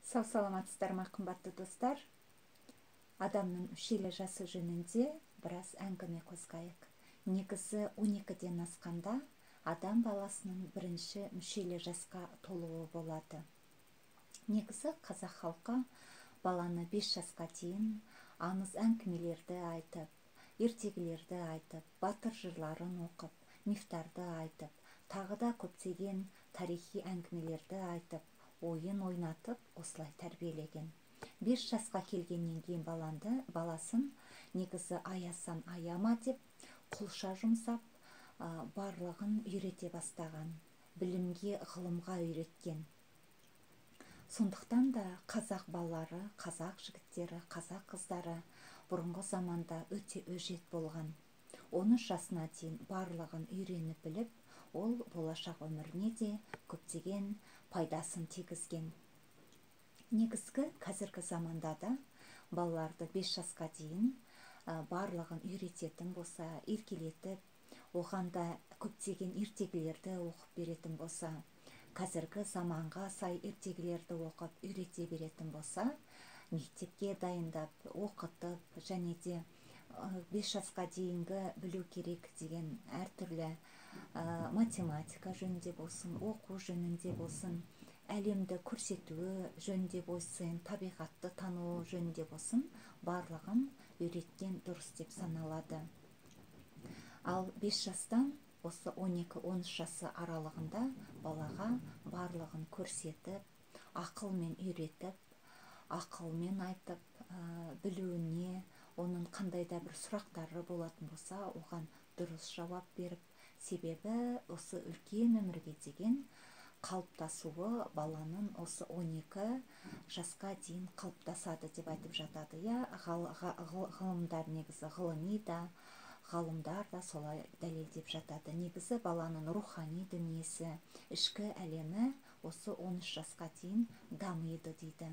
Сау саламатсыздар ма, қымбатты достар? Адамның мүшелі жасы жөнінде біраз әңгіме қозғайық. Негізі 12-ден асқанда адам баласының бірінші мүшелі жасқа толуы болады. Негізі қазақ халқы баланы 5 жасқа дейін аңыз әңгімелерді айтып, ертегілерді айтып, батыр жырларын оқып, мифтарды айтып, тағы да көптеген тарихи әңгімелерді айтып, ойын ойнатып, осылай тәрбиелеген. 5 жасқа келгеннен кейін баласын негізі аясан аяма деп құлша жұмсап, барлығын үйрете бастаған, білімге, ғылымға үйреткен. Сондықтан да қазақ балалары, қазақ жігіттері, қазақ қыздары бұрынғы заманда өте өжет болған. 13 жасына дейін барлығын үйреніп біліп, ол болашақ өміріне де көптеген пайдасын тигізген. Негізгі қазіргі заманда да балаларды 5 жасқа дейін барлығын үйрететін болса, еркелетіп, оған да көптеген ертегілерді оқып беретін болса, қазіргі заманға сай ертегілерді оқып үйрете беретін болса, мектепке дайындап, оқытып, және де 5 жасқа дейінгі білу керек деген әртүрлі математика жөнінде болсын, оқу жөнінде болсын, әлемді көрсетуі жөнінде болсын, табиғатты тануы жөнінде болсын, барлығын үйреткен дұрыс деп саналады. Ал 5 жастан осы 12-13 жасы аралығында балаға барлығын көрсетіп, ақылмен үйретіп, ақылмен айтып, білуіне, оның қандай да бір сұрақтары болатын болса, оған дұрыс жауап беріп, себебі осы үлкен өмірге деген қалыптасуы баланың осы 12 жасқа дейін қалыптасады деп айтып жатады. Я, ғылымдар негізі ғылыми да, ғалымдар да солай дәлелдеп жатады. Негізі баланың рухани дүниесі, ішкі әлемі осы 13 жасқа дейін дамиды дейді.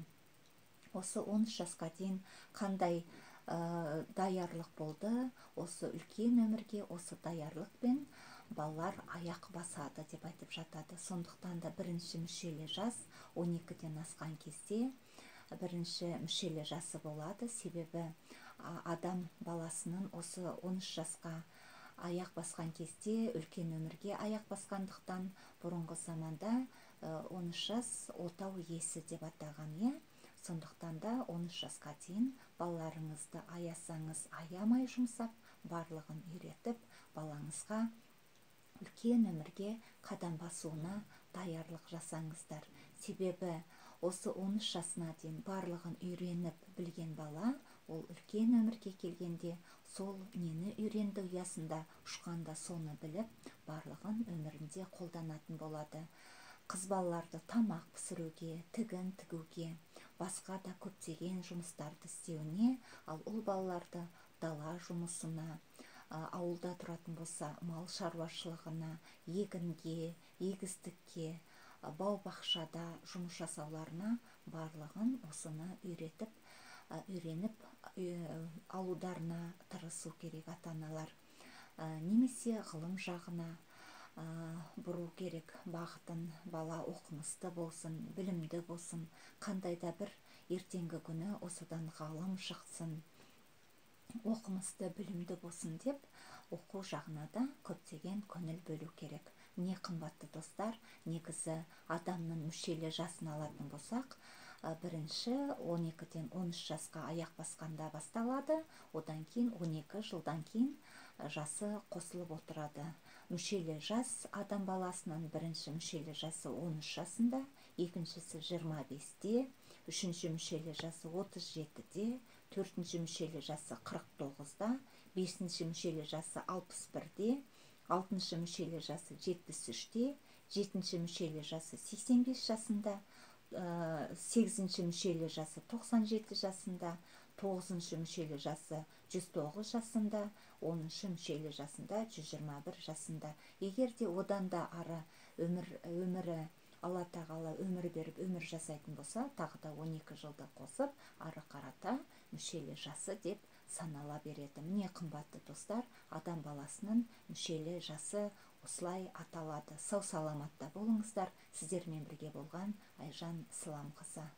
Осы 13 жасқа дейін қандай даярлық болды, осы үлкен өмірге осы даярлықпен балалар аяқ басады деп айтып жатады. Сондықтан да бірінші мүшелі жас 12-ден асқан кезде бірінші мүшелі жасы болады. Себебі адам баласының осы 13 жасқа аяқ басқан кезде үлкен өмірге аяқ басқандықтан бұрынғы заманда 13 жас отау иесі деп атаған, иә. Сондықтан да 13 жасқа дейін балаларыңызды аясаңыз аямай жұмсап, барлығын үйретіп, балаңызға үлкен өмірге қадам басуына даярлық жасаңыздар. Себебі осы 13 жасына дейін барлығын үйреніп білген бала, ол үлкен өмірге келгенде сол нені үйренді ұясында ұшқанда соны біліп, барлығын өмірінде қолданатын болады. Қыз балаларды тамақ пісіруге, тігін тігуге, басқа да көптеген жұмыстарды істеуіне, ал ұл балаларды дала жұмысына, ауылда тұратын болса, мал шаруашылығына, егінге, егістікке, бау-бақшада жұмыс жасауларына барлығын осыны үйретіп, үйреніп алударына тырысу керек ата-аналар. Немесе ғылым жағына бұру керек бағытын, бала оқымысты болсын, білімді болсын, қандай да бір ертеңгі күні осыдан ғалым шықсын, оқымысты, білімді болсын деп оқу жағына да көптеген көңіл бөлу керек. Міне, қымбатты достар, негізі адамның мүшелі жасын алатын болсақ, бірінші 12-ден 13 жасқа аяқ басқанда басталады, одан кейін 12 жылдан кейін жасы қосылып отырады. Мүшелі жас адам баласының бірінші мүшелі жасы 13 жасында, екіншісі 25-те, үшінші мүшелі жасы 37-де, төртінші мүшелі жасы 49-да, бесінші мүшелі жасы 61-де, алтыншы мүшелі жасы 73-те, жетінші мүшелі жасы 85 жасында, сегізінші мүшелі жасы 97 жасында, тоғызыншы мүшелі жасы 109 жасында, оныншы мүшелі жасында 121 жасында. Егер де одан да ары өмірі Алла тағала өмір беріп өмір жасайтын болса, тағы да 12 жылды қосып, ары қарата мүшелі жасы деп санала береді. Міне, қымбатты достар, адам баласының мүшелі жасы осылай аталады. Сау саламатта болыңыздар. Сіздермен бірге болған Айжан Сыламқызы.